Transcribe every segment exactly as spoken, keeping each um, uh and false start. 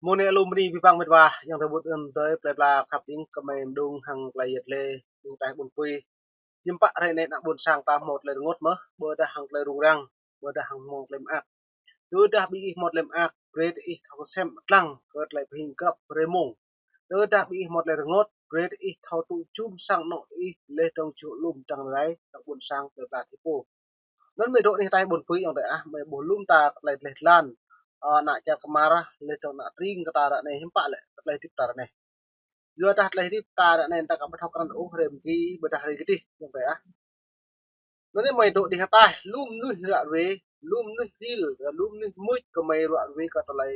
Mơ̆ng anai lu mơni abih bang met wa, ayŏng adơi ƀuôn ưn adơi plơi pla khăp ing kơmơi mơdung hăng tơlơi yet lĕ, ƀing ta ƀun pui. Hiư̆m pă hrơi anai ană ƀôn sang ta hmâo tơlơi rơngot mơ̆, ƀôdah hăng tơlơi rŭng răng, ƀôdah hăng hmâo tơlơi mơak. Tơdah ƀing ih hmâo tơlơi mơak, brơi ih thâo kơsem lăng kơ tơlơi pơhing grăp hrơi mông. Tơdah ƀing ih hmâo tơlơi rơngot, brơi ih thâo tŭ jum sang anŏ ih, laih dơ̆ng čuh lŏm dơ̆ng rai, ană ƀôn sang plơi pla ta pô. Anŭn mơi dŏ anih ta ƀun pui ayŏng adơi ah, mơi ƀuh lŏm ta kơ tơlơi dleh dlan. Ơ, ană čar kơmar, laih dơ̆ng ană tring kơ ta ră anai hiư̆m pă lĕ, kơ tơlơi hơdip ta ră anai. Yua dah tơlơi hơdip ta ră anai ta aka ƀu thâo krăn ôh hrơi mơgi, ƀôdah hrơi kơdih, ayŏng adơi ah. Anŭn mơi dŏ anih ta, lŏm mơnuih ră ruai, lŏm mơnuih hil, lŏm mơnuih mŭč kơmơi ră ruai kơ tơlơi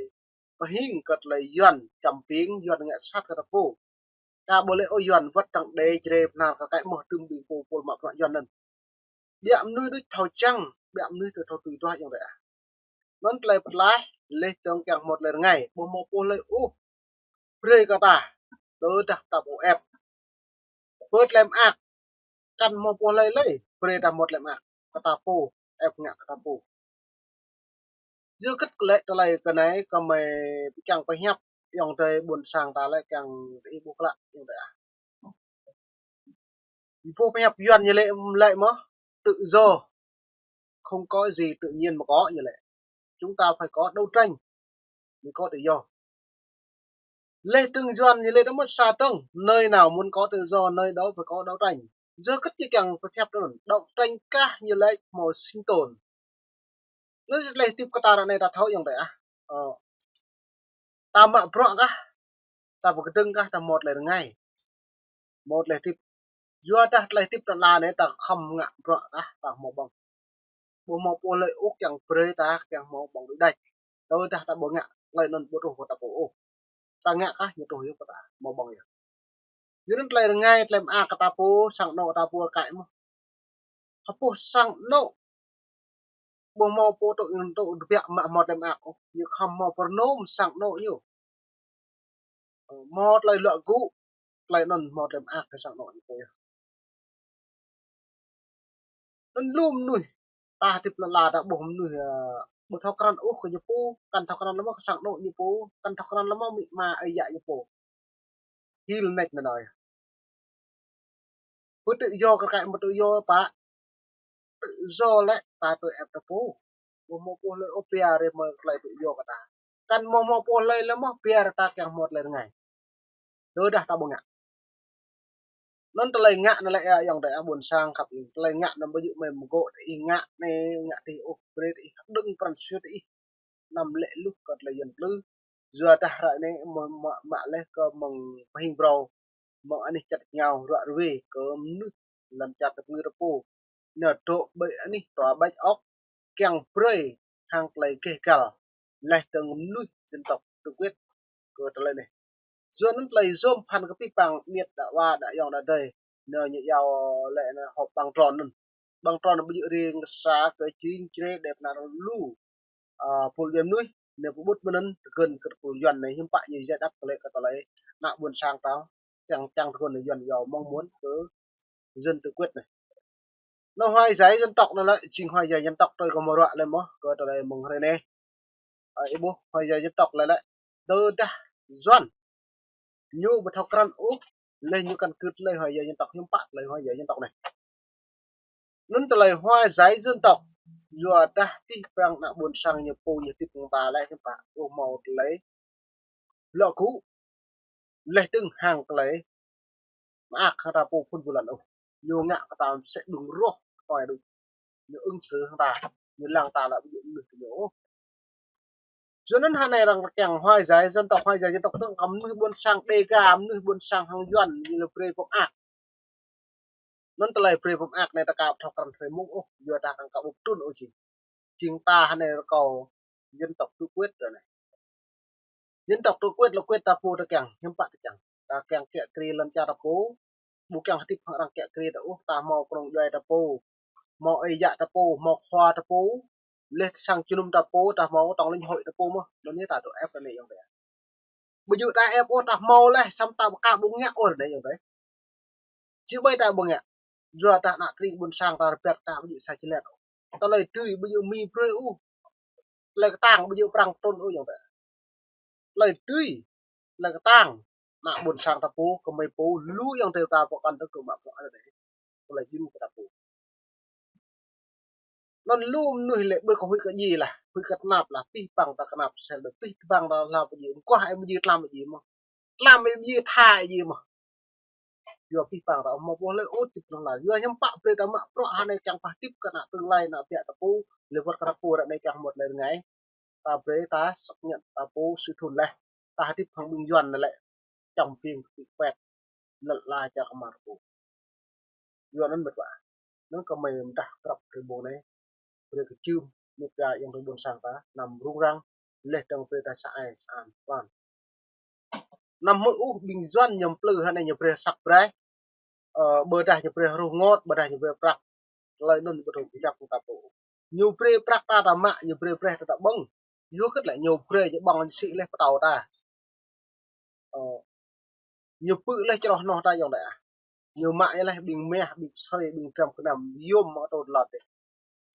pơhing, kơ tơlơi Yuan čăm ping, Yuan ngă sat kơ ta pô. Ta ƀu lĕ ôh Yuan wơ̆t dơ̆ng đe jre pơnar kơ kaĭ mơ̆ tŭm ƀing pô pôl mă bruă Yuan anŭn. Biă mơnuih đôč thâo čang, biă mơnuih tơ thâo tui duah ayŏng adơi ah. Anŭn tơlơi pơtlaih, laih dơ̆ng kiăng hmâo tơlơi rơngai, ƀu hmâo pô hlơi ôh brơi kơ ta, tơdah ta ƀu ĕp. Pơ tơlơi mơak, kăn hmâo pô hlơi lơi, brơi ta hmâo tơlơi mơak kơ ta pô, ĕp ngă kơ ta pô. Yua kơ tơlơi, tơlơi kơ anai kơmơi kiăng pơhiăp ayŏng adơi ƀôn sang ta lĕ kiăng ih ƀuh klă ayŏng adơi ah. Ih ƀuh pơhiăp Yuan ñu lĕ, lĕ mơ̆, tự do không có gì tự nhiên mà có ñu lĕ. Chúng ta phải có đấu tranh mới có tự do. Laih dơ̆ng Yuan ñu lĕ ta mơ̆ sa tơ̆ng, nơi nào muốn có tự do, nơi đó phải có đấu tranh. Yua kơ ñu kiăng pơhiăp anŭn, đấu tranh kah ñu lĕ hmâo sinh tồn. Anŭn tơlơi hơdip kơ ta ră anai ta thâo ayŏng adơi ah. Ơ. Ta mă bruă kah, ta pơkơdơ̆ng kah, ta hmâo tơlơi rơngai, hmâo tơlơi hơdip. Yua dah tơlơi hơdip ta lăi anai ta khŏm ngă bruă kah, ta hmâo ƀơ̆ng. Ƀu hmâo pô hlơi ôh kiăng brơi ta kiăng hmâo ƀơ̆ng đôč đač. Tơdah ta ƀu ngă, tơlơi anŭn ƀu truh kơ ta pô ôh. Ta ngă kah ñu truh yơh kơ ta, hmâo ƀơ̆ng yơh. Yua anŭn tơlơi rơngai, tơlơi mơak kơ ta pô, sang anŏ ta pô kaĭ mơ̆. Hơpŭ sang anŏ ƀu hmâo pô tŭ, tŭ tơbiă mă hmâo tơlơi mơak ôh, ñu khŏm hmâo pơrơnôm sang anŏ ñu. Ơ, hmâo tơlơi luă gŭ, tơlơi anŭn hmâo tơlơi mơak kơ sang anŏ ñu pô yơh. Anŭn lu mơnuih, ta hơdip lŏn ala ta ƀuh mơnuih, ơ, ƀu thâo krăn ôh kơ ñu pô, kăn thâo krăn lơ̆m mơ̆ kơ sang anŏ ñu pô, kăn thâo krăn lơ̆m mơ̆ amĭ ama ơi yă ñu pô. Hil nač mơnai. Ƀu tự do kơ kaĭ mơ̆ tự do pă. Tự do lĕ ta tui ĕp ta pô. Ƀu hmâo pô hlơi ôh pia rai mơ̆ tơlơi tự do kơ ta. Kăn hmâo hmâo pô hlơi lơ̆m mơ̆ pia rai ta kiăng hmâo tơlơi rơngai. Tơdah ta ƀu ngă. Anŭn tơlơi ngă anŭn lĕ ayŏng adơi ah ƀôn sang khăp ing. Tơlơi ngă anŭn ƀu djơ̆ mơi mơgŏ tơ ih ngă anai, ngă adih ôh, brơi tơ ih hơđơ̆ng pran jua tơ ih. Anăm lĕ luh kơ tơlơi Yuan plư. Yua dah hrơi anai mơ̆, mă, mă laih kơ mơ̆ng pơhing brâo, mơ̆ng anih čăt ngao ră ruai kơ mơnuih lŏn čar ta plư ta pô. Ñu dŏ ƀơi anih tua ƀač ŏk, kiăng brơi hăng tơlơi gêh gal, laih dơ̆ng mơnuih dân tộc tự quyết kơ tơlơi anai. Yua anŭn tơlơi yôm phăn kơ abih bang miêt đa wa đa ayŏng đa adơi. Ñu ñu iâu lĕ anŭn hŏ ƀăng tròn anŭn. Ƀăng tròn anŭn ƀu djơ̆ ring sa kơ jing jre đe pơnar lu, ơ, pôl djuai mơnuih, ñu pơƀut mơ̆n anŭn tơgơ̆n kơ pôl Yuan anai hiư̆m pă ñu giải đáp kơ lĕ kơ tơlơi ană ƀôn sang ta, kiăng, kiăng tơgơ̆n Yuan iâu mong muốn kơ dân tự quyết anai. Anŭn hòa giải dân tộc anŭn lĕ, jing hòa giải dân tộc tui kơ mơruă lĕ mơ̆, kơ tơlơi mơ̆ng hrơi anai. Ơ, ih ƀuh hòa giải dân tộc lĕ lĕ, tơdah Yuan ñu ƀu thâo krăn ôh, lĕ ñu kăn kưt lĕ hòa giải dân tộc hiư̆m pă tơlơi hòa giải dân tộc anai. Anŭn tơlơi hòa giải dân tộc, yua dah abih bang ană ƀôn sang ñu pô ñu hơdip hăng ta lĕ hiư̆m pă, ƀu hmâo tơlơi luă gŭ, laih dơ̆ng hăng tơlơi mơak hăng ta pô phun blan ôh. Ñu ngă kơ ta mơsĕ đŭng rŏh, tui đŭng. Ñu ứng xử hăng ta, ñu lăng ta lĕ ƀu djơ̆ mơnuih tơ ñu ôh. Yua anŭn hrơi anai arăng kiăng hòa giải dân tộc, hòa giải dân tộc tơ̆ng kơ mơnuih ƀôn sang Đêga, mơnuih ƀôn sang hăng Yuan, ñu lĕ brơi pơmơak. Anŭn tơlơi brơi pơmơak anai ta aka ƀu thâo krăn hrơi mông ôh, yua dah arăng aka ƀu pơtrŭn ôh jing. Jing ta hrơi anai rơkâo dân tộc tự quyết ră anai. Dân tộc tự quyết lĕ quyết ta pô ta kiăng, hiư̆m pă ta kiăng. Ta kiăng kiă kriê lŏn čar ta pô, ƀu kiăng hơdip hăng arăng kiă kriê ta ôh, ta hmâo kơnung djuai ta pô, hmâo ơi yă ta pô, hmâo khua ta pô, laih sang jơnum ta pô, ta hmâo tổng liên hội ta pô mơ̆, anŭn yơh ta dŏ ĕp ră anai ayŏng adơi. Ƀu djơ̆ ta ĕp ôh, ta hmâo laih, samơ̆ ta aka ƀu ngă ôh ră anai ayŏng adơi. Či ƀai ta ƀu ngă. Yua dah ană tring ƀôn sang ta rơbat ta ƀu djơ̆ sa čơlĕt ôh. Tơlơi tui ƀu djơ̆ mơi brơi ôh. Tơlơi kơtang ƀu djơ̆ prăng trŭn ôh ayŏng adơi. tơlơi dưi, tơlơi kơtang. Ană ƀôn sang ta pô, kơmơi pô, lu ayŏng adơi ta pơkŏn tơ̆ tŭ mă pơkŏn anai. Tơlơi jing kơ ta pô. Anŭn lu mơnuih lĕ ƀơi kơ huĭ kơ djai lah, huĭ kơ tơnap lah, pĭ păng ta kơnap sel ƀơi, pĭ păng ta hla pơdjai, mơguah ai pơdjai, tlam ai pơdjai mơ̆n. Tlam ai pơdjai, tha ai pơdjai mơ̆n. Yua pĭ păng ta mơ̆ ƀuh lĕ ôh tĭp nong lah. Yua hiư̆m pă brơi ta mă bruă hơnai kiăng pơhơdip kơ ană tương lai ană ƀiă ta pô, lĕ wơ̆t kơ ta pô ră anai kiăng hmâo tơlơi rơngai. Ta brơi ta xác nhận ta pô sui thun laih. Ta hơdip hăng ƀing Yuan anai lĕ čăm ƀing kơ pĭ pet. Lăt la čar kơmar pô. Yua anŭn mĕt wa. Anŭn kơmơi mơdah krăp rơbông anai. Brơi kơ čưm, mĕt wa ayŏng adơi ƀôn sang ta, anăm rŭng răng, laih dơ̆ng brơi ta sa ai, sa an, pran. Anăm hmư̆ ôh ƀing Yuan ñu plư hơnai ñu brơi săk braih. Ơ, ƀôdah ñu brơi hruh ngot, ƀôdah ñu brơi prăk. Tơlơi anŭn ƀu thâo pơjăp ta pô. Ñu brơi prăk ta ta mă, ñu brơi braih ta ta ƀơ̆ng. Yua kơ lĕ ñu brơi ñu ƀơ̆ng sĭ laih pơtâo ta. Ơ, ñu pư̆ laih čroh noh ta ayŏng adơi ah. Ñu mă laih ƀing meh, ƀing sơi, ƀing dram gơnam, yôm mă tơl lŏn dih.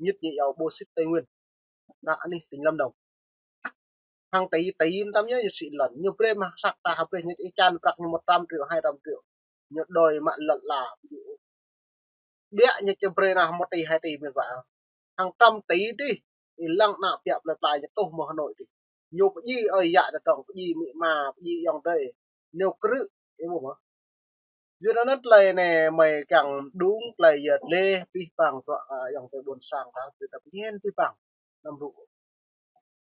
Ñit ñu yua bô sĭt Tây Nguyên. Đa anih tỉnh Lâm Đồng. Hăng tỉ tỉ tam ñu, ñu sĭ lŏn. Ñu brơi mă săk ta hă brơi ñu ih čan prăk ñu một trăm triệu, hai trăm triệu. Ñu đòi mă lŏn la. Ƀiă ñu či brơi anai một tỉ, hai tỉ mĕt wa. Hăng trăm tỉ dih. Ih lăng ană ƀiă plơi pla ñu tuh mơ̆ Hà Nội dih. Ñu pơdjai ơi yă ta dong, pơdjai amĭ ama, pơdjai ayŏng adơi. Ñu krư̆, ih ƀuh mơ̆. Yua anŭn tơlơi anai mơi kiăng đung tơlơi yơh lĕ pĭ păng bruă, ơ, ayŏng adơi ƀôn sang ta, brơi ta pơñen pĭ păng. Anăm rŭ.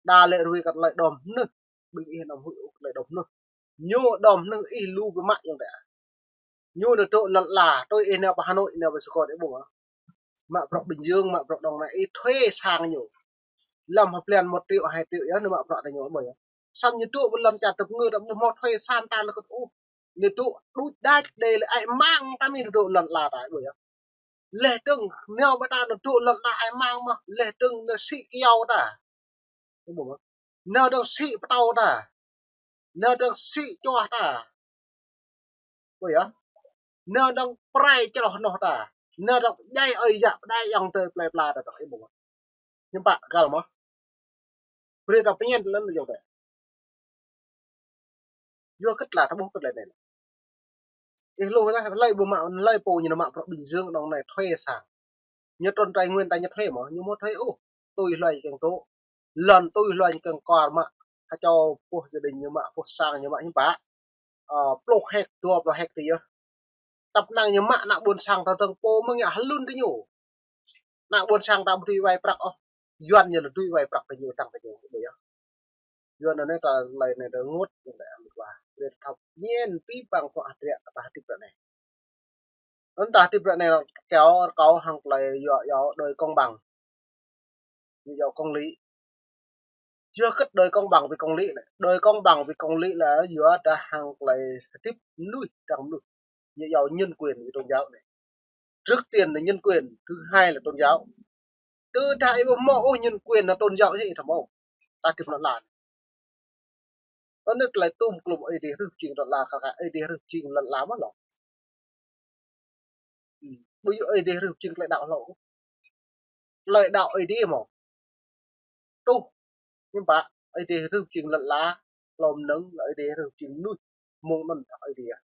Đa lĕ rui kơ tơlơi đom mơnuih, ƀing ih anăm huĭ ôh tơlơi đom mơnuih. Ñu đom mơnuih ih lu biă mă ayŏng adơi. Ñu nao tŭ lŏn la, tui ih nao pơ Hà Nội, nao pơ Sài Gòn ih ƀuh hă. Mă bruă Bình Dương, mă bruă Đồng Nai, ih thuê sang ñu. Lăm hơblan một triệu, hai triệu yơh, nao mă bruă ta ñu ƀuh yơh. Samơ̆ ñu tŭ ƀơi lŏn čar tơpơngư ta ƀu hmâo thuê sang ta lơkơt ôh. Ñu tŭ đuč đač đei lĕ ai mang ta mĭn nao tŭ lŏn la ta ƀuh yơh. Laih dơ̆ng, nao ƀơi ta nao tŭ lŏn la ai mang mơ̆, laih dơ̆ng nao sĭ kyâo ta. Ih ƀuh mơ̆. Nao dơ̆ng sĭ pơtâo ta. Nao dơ̆ng sĭ čuah ta. Ƀuh yơh. Nao dơ̆ng prai čroh noh ta. Nao dơ̆ng pơdjai ơi yă pơdjai ayŏng adơi plơi pla ta dong ih ƀuh mơ̆. Hiư̆m pă găl mơ̆. Brơi ta pơñen tơlơi anŭn ayŏng adơi. Yua kơ tơlơi ta ƀuh kơ tơlơi anai. Ih lu lah, hlơi ƀu mă, hlơi pô ñu nao mă bruă Bình Dương Đồng Nai thuê sang. Ñu trŭn Tây Nguyên ta ñu thuê mơ̆, ñu ƀu thuê ôh. Tui hlơi ñu kiăng tŭ. Lŏn tui hlơi ñu kiăng kwar mă. Hơčâo pô gia đình ñu mă, pô sang ñu mă hiư̆m pă. Ơ, pluh héc, dua pluh héc tih yơh. Tơpă năng ñu mă ană ƀôn sang ta dơ̆ng pô mơ̆ng ngă hlŭn tơ ñu. Ană ƀôn sang ta ƀu dưi wai prăk ôh. Yuan ñu lĕ dưi wai prăk tơ ñu, tăng tơ ñu, ƀuh yơh. Yuan anai ta tơlơi anai ta rơngot, anai ta amĭ wa. Brơi ta thâo pơñen pĭ păng bruă hơdră ta hơdip ră anai. Anŭn ta hơdip ră anai rơkâo, rơkâo hăng tơlơi yua, yua đòi công bằng. Ñu yua công lý. Yua kơ đòi công bằng vì công lý lĕ. Đòi công bằng vì công lý lĕ yua dah hăng tơlơi hơdip mơnuih, dăng mơnuih. Ñu yua nhân quyền vì tôn giáo anai. Trước tiên là nhân quyền, thứ hai là tôn giáo. Tơdah ih ƀu hmâo ôh nhân quyền hăng tôn giáo ih thâo hmâo. Ta hơdip lŏn la. Anŭn tơlơi tum klum Ơi Adai hrih pơjing lŏn la, kơ kơ Ơi Adai hrih pơjing lŏn la mơ̆ lŏ. Hm. Ƀu djơ̆ Ơi Adai hrih pơjing tơlơi đaŏ hlâo. Tơlơi đaŏ Ơi Adai mơ̆. Truh. Hiư̆m pă Ơi Adai hrih pơjing lŏn la, hlâo mơnơ̆ng lĕ Ơi Adai hrih pơjing mơnuih. Mơ̆ng anŭn Ơi Adai.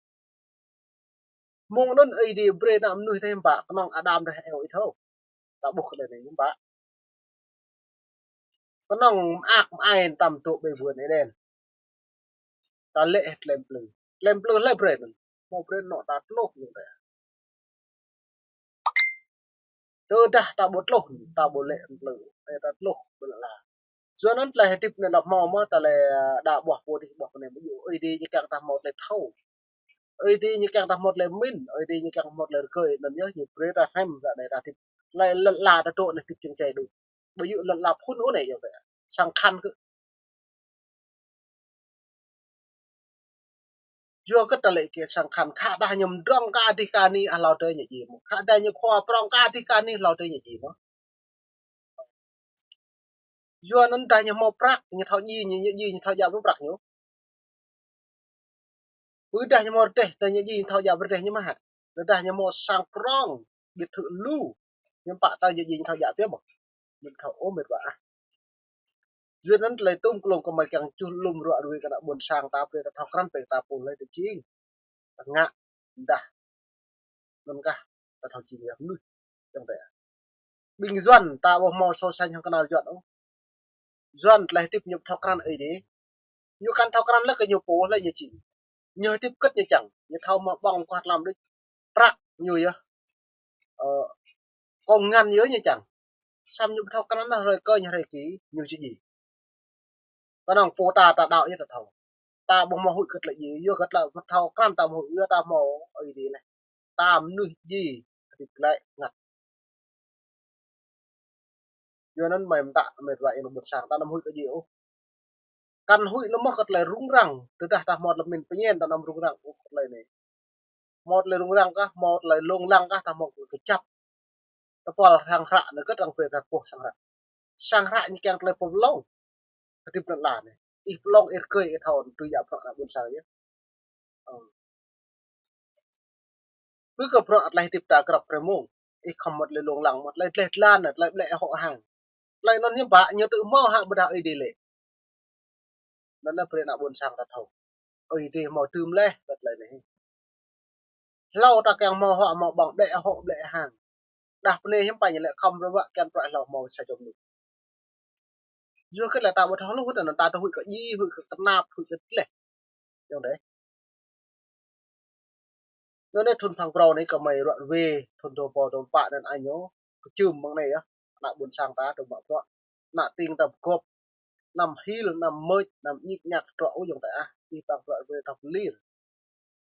Mơ̆ng anŭn Ơi Adai brơi ană mơnuih tơ hiư̆m pă, kơnơ̆ng Adam dah Êwa ih thâo. Ta ƀuh kơ tơlơi anai hiư̆m pă. Kơnơ̆ng mơak mơai tam tŭ ƀơi vườn Êđen. Ta lĕ tơlơi plư. Tơlơi plư hlơi brơi anŭn. Hmâo brơi anŏ ta tluh anŭn tơ. Tơdah ta ƀu tluh, ta ƀu lĕ plư. Ơ, ta tluh ƀơi lŏn la. Yua anŭn tơlơi hơdip anai lăp hmâo mơ̆ tơlơi, ơ, đa ƀuah pô dih ƀuah pô anai. Ƀu djơ̆ Ơi Adai ñu kiăng ta hmâo tơlơi thâo. Ơi Adai ñu kiăng ta hmâo tơlơi mĭn, Ơi Adai ñu kiăng hmâo tơlơi rơgơi, anŭn yơh ñu brơi ta hrăm ră anai ta hơdip. Tơlơi lŏn la ta dŏ anai hơdip jing čai đôč. Ƀu djơ̆ lŏn la phŭn ôh anai yơh. Sang khăn kơ. Yua kơ tơlơi kơ sang khăn khă dah ñu mdrŏng kơ adih kơ anih hlâo adơi ñu djai mơ̆. Khă dah ñu khua prŏng kơ adih kơ anih hlâo adơi ñu djai mơ̆. Yua anŭn dah ñu hmâo prăk, ñu thâo djai, ñu, ñu djai, ñu thâo djă ƀơi prăk ñu. Ƀu dah ñu hmâo rơdêh, dah ñu djai, ñu thâo djă ƀơi rơdêh ñu mơ̆ hă. Dah dah ñu hmâo sang prŏng, biệt thự lu. Hiư̆m pă tơl ñu djai, ñu thâo djă biă mơ̆. Ñu thâo ôh mĕt wa ah. Yua anŭn tơlơi tŭm klông kơmơi kiăng čuh lŏm ruă rui kơ ană ƀôn sang ta brơi ta thâo krăn pĕ ta pô lĕ tơ jing. Ta ngă dah. Anŭn kah ta thâo jing yơh mơnuih. Čang tĕ. Ƀing Yuan ta ƀu hmâo so sánh hăng kơnăl Yuan ôh. Yuan tơlơi hơdip ñu thâo krăn Ơi Adai. Ñu kăn thâo krăn lĕ kơ ñu pô lĕ ñu jing. Ñu hơdip kơt ñu čang. Ñu thâo mă ƀơ̆ng kuat lăm đôč. Prăk ñu yơh. Ơ, kông ngăn yơh ñu čang. Samơ̆ ñu thâo krăn hrơi kơ ñu hrơi ki, ñu či djai. Kơnơ̆ng pô ta ta đaŏ yơh ta thâo. Ta ƀu hmâo huĭ kơ tơlơi djai, yua kơ tơlơi thâo krăn ta hmâo huĭ, yua ta hmâo Ơi Adai lĕ. Ta mơnuih djai, hơdip glaĭ ngăt. Yua anŭn mơi mơtă mơi ruă yơh ană ƀôn sang ta anăm huĭ kơ djai ôh. Kăn huĭ anŭn mơ̆ kơ tơlơi rŭng răng, tơdah ta hmâo tơlơi pơmĭn pơñen ta anăm rŭng răng ôh kơ tơlơi anai. Hmâo tơlơi rŭng răng kah, hmâo tơlơi lông lăng kah, ta hmâo kơčăp. Tơpul sang hră anai kơt arăng brơi ta pô sang hră. Sang hră ñu kiăng tơlơi pơlông. Hơdip anŭn lă anai. Ih pơlông ih rơgơi ih thâo tui yă bruă ană ƀôn sang yơh. Ơ. Ƀu kơ bruă tơlơi hơdip ta grăp brơi mông. Ih khŏm mă tơlơi lông lăng, mă tơlơi dleh dlan, tơlơi ƀlĕ hŏk hăng. Tơlơi anŭn hiư̆m pă, ñu tŭ hmâo hă ƀôdah Ơi Adai lĕ. Anŭn anai brơi ană ƀôn sang ta thâo. Ơi Adai hmâo tơm leh kơ tơlơi anai. Hlâo ta kiăng hmâo hŏk hmâo ƀơ̆ng ƀlĕ hŏk ƀlĕ hăng. Dah pơ anai hiư̆m pă ñu lĕ khŏm rơwă kiăng bruă hlâo hmâo sa jŏm anai. Yua kơ tơlơi ta ƀu thâo hluh anŭn ta tơ huĭ kơ djai, huĭ kơ kơnap, huĭ kơ dleh. Yơh dêh. Anŭn anai thŭn phang prŏng anai kơmơi ruă rui, thŭn dua rơbâo dua pă anŭn añô, kơčum mơ̆ng anai yơh, ană ƀôn sang ta tơ mă bruă, ană tring ta pơgop, anăm hil, anăm mơ̆č, anăm ñik ñak truă ôh yơh tơdah, ih păng bruă rui ta pơlir.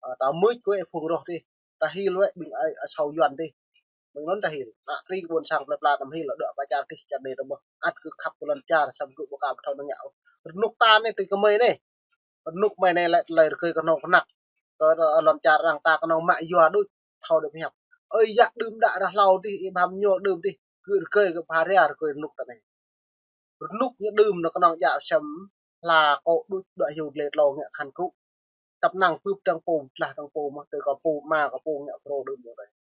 Ơ, ta mơ̆č kơ ih phung roh dih, ta hil wơ̆t ƀing ai asâo Yuan dih. Ƀing anŭn ta hil, ană tring ƀôn sang plơi pla anăm hil, đuaĭ pơ čar dih, čar anai ta ƀuh, ăt kơ khăp kơ lŏn čar, samơ̆ gơ̆ ƀu ka ƀu thâo năng ngă ôh. Rơnŭk ta anai tui kơmơi anai. Rơnŭk mơi anai lĕ tơlơi rơgơi kơnơ̆ng kơnăk. Kơ lŏn čar arăng ta kơnơ̆ng mă yua đôč, thâo đôč pơhiăp. Ơi yă đưm đă ră hlâo dih, ih bham ñuôl đưm dih, gơ̆ rơgơi gơ̆ pha ria rơgơi rơnŭk ta anai. Rơnŭk ñu đưm anŭn kơnơ̆ng djă sem hla kô̆ đôč đuaĭ hyu dlê tlâo ngă khăn krŭ. Tăp năng bưp dơ̆ng pô, tlah dơ̆ng pô mơ̆, tơ kơ pô, ama kơ pô ngă pro đưm anŭn dêh.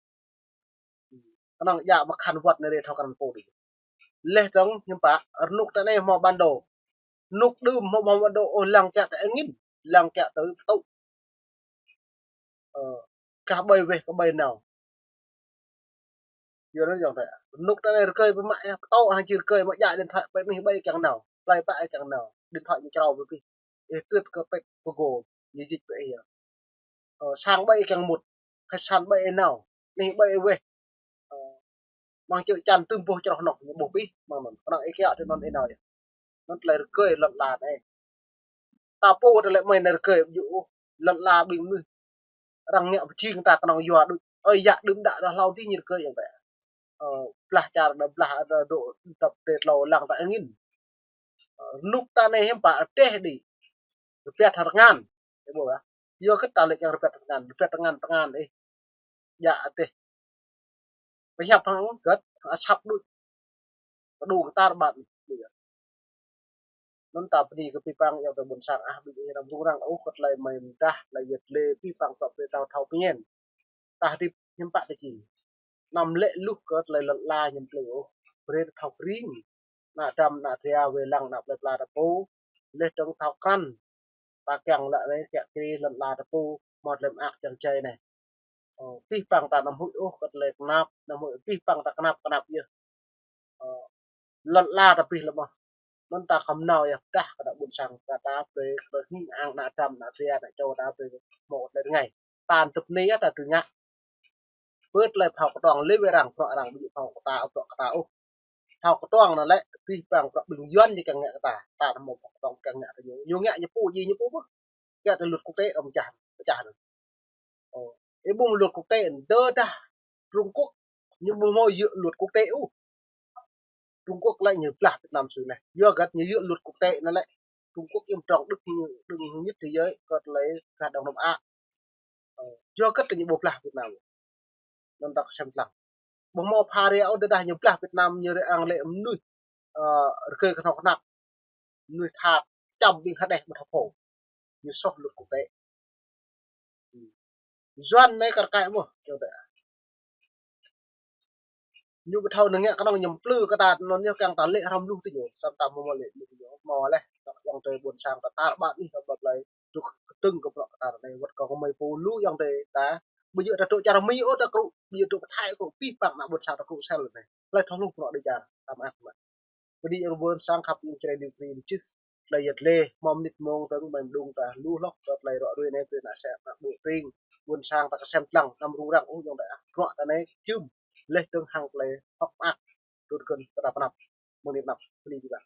Kơnơ̆ng djă mă khăn wơ̆t anai rê thâo krăn pô dih. Leh dơ̆ng hiư̆m pă, rơnŭk ta anai hmâo bản đồ. Rơnŭk đưm hmâo bản đồ, ôh, lăng kiăng tơ angin, lăng kiăng tơ pơtŭ. Ơ, kah ƀơi weh kơ ƀơi nao. Yua anŭn yơh tơdah. Rơnŭk ta anai rơgơi pơmă yơh, pơtŭ hăng či rơgơi mă djă điện thoại pĕ anih ƀai kiăng nao, plơi pă kiăng nao. Điện thoại ñu črâo pơ pih. Ih tưt kơ pĕt pơgô, ñu jik pơ ih yơh. Ơ, sang ƀai kiăng mŭt, khách sạn ƀai nao, anih ƀai weh. Ơ, mơ̆ng čư̆ čan tơm boh čroh anŏ, ñu ƀuh pih, mơ̆ng anŭn. Kơnơ̆ng ih kiăng tơ anŭn ih nao yơh. Anŭn tơlơi rơgơi lŏn ala anai. Ta pô ta lĕ mơi anai rơgơi ƀu djơ̆ ôh, lŏn ala ƀing mơnuih. Arăng ngă pơjing ta kơnơ̆ng yua đôč. Ơi yă đưm đă ră hlâo dih ñu rơgơi yơh tơdah. Ơ, blah čar anai blah anai dŏ tăp dlê tlâo lăng ta angin. Ơ, rơnŭk ta anai hiư̆m pă rơdêh đĭ. Rơbat hăng tơngan. Ih ƀuh yơh. Yua kơ ta lĕ kiăng rơbat hăng tơngan, rơbat tơngan tơngan ih. Djă dêh. Pơhiăp hăng gơ̆t, hăng asăp đôč. Kơđông kơtar ƀăn. Anŭn ta bơni kơ pih păng yơh tơ ƀôn sang ah, ƀing ih anăm rŭng răng ôh kơ tơlơi mơi mơdah, tơlơi yơh tơlơi pih păng tŏ brơi ta thâo pơñen. Ta hơdip hiư̆m pă tơ jing. Anăm lĕ luh kơ tơlơi lŏn ala ñu plư ôh. Brơi ta thâo kring. Ană Adam, ană Adria, wai lăng, ană plơi pla ta pô. Leh dơ̆ng thâo krăn. Ta kiăng lă anai kiăng kri lŏn ala ta pô, hmâo tơlơi mơak čang čai anai. Ơ, pih păng ta anăm huĭ ôh kơ tơlơi kơnap, anăm huĭ pih păng ta kơnap kơnap yơh. Ơ, lŏn ala ta pih lĕ mơ̆. Anŭn ta khŏm nao yơh pơdah kơ ană ƀôn sang ta, ta brơi kơ hing ang ană Adam, ană Adria, ană čô ta brơi hmâo tơlơi rơngai. Ta tŭp anai yơh ta tui ngă. Bơ tơlơi phao kơtuang lĕ wai arăng, bruă arăng ƀu djơ̆ phao kơ ta, bruă kơ ta ôh. Phao kơtuang anŭn lĕ, pih păng bruă ƀing Yuan ñu kiăng ngă kơ ta. Ta anăm hmâo phao kơtuang kiăng ngă kơ ñu. Ñu ngă ñu pô, djai ñu pô mơ̆. Kiăng tơ luật quốc tế amăng čar, čar anŭn. Ơ, ih ƀuh luật quốc tế, tơdah Trung Quốc, ñu ƀu hmâo djơ̆ luật quốc tế ôh. Trung Quốc lĕ ñu blah Việt Nam sui leh. Yua gơ̆t ñu djơ̆ luật quốc tế anŭn lĕ. Trung Quốc yơh mơdrŏng đưk ñu, đưk ñu nhất thế giới, kơ tơlơi gah Đông Nam Á. Ơ, yua gơ̆t ñu ƀu blah Việt Nam. Anŭn ta kơsem lăng. Ƀu hmâo pha ria ôh tơdah ñu blah Việt Nam ñu rơang lĕ mơnuih, ơ, rơgơi kơnơ̆ng kơnăk. Mơnuih tha čăm ƀing hơđeh ƀu thâo pô. Ñu soh luật quốc tế. Yuan anai kar kaĭ mơ̆, čô tơ. Ñu ƀu thâo nao ngă kơnơ̆ng ñu plư kơ ta anŭn yơh kiăng ta lĕ hrŏm lu tơ ñu. Samơ̆ ta mơ̆ lĕ lu tơ ñu. Mơ̆ leh, kiăng tơ ƀôn sang ta tar ƀar anih, ta ƀlai dŏ kơtơ̆ng kơ bruă kơ ta anai. Wơ̆t kơ kơmơi pô lu kiăng tơ ta. Ƀu djơ̆ ta dŏ čar Mi ôh ta kru, ƀu djơ̆ dŏ pơ Thái kru, pih păng ană ƀôn sang ta kru sel anai. Hlơi thâo lu bruă dêh čar, ta mơak mơ̆n. Bơni ƀôn sang khăp iâu čơrĕ New Free čih. Tơlơi yet lĕ, mơ̆ng mơnit mơ̆ng tơ̆ng mơ̆ng mơđung ta lu hloh kơ tơlơi rŏ ruai anai, tơlơi ană sĕ, ană ƀu tring, ƀôn sang ta kơsem lăng, anăm rŭng răng ôh, yŏng đa ah, bruă ta anai, jum, leh tơ̆ng hăng tơlơi hơ̆k mơak, tŭ kơ ta pơnăp, mơ̆ng anai pơnăp, bơni ƀing ta.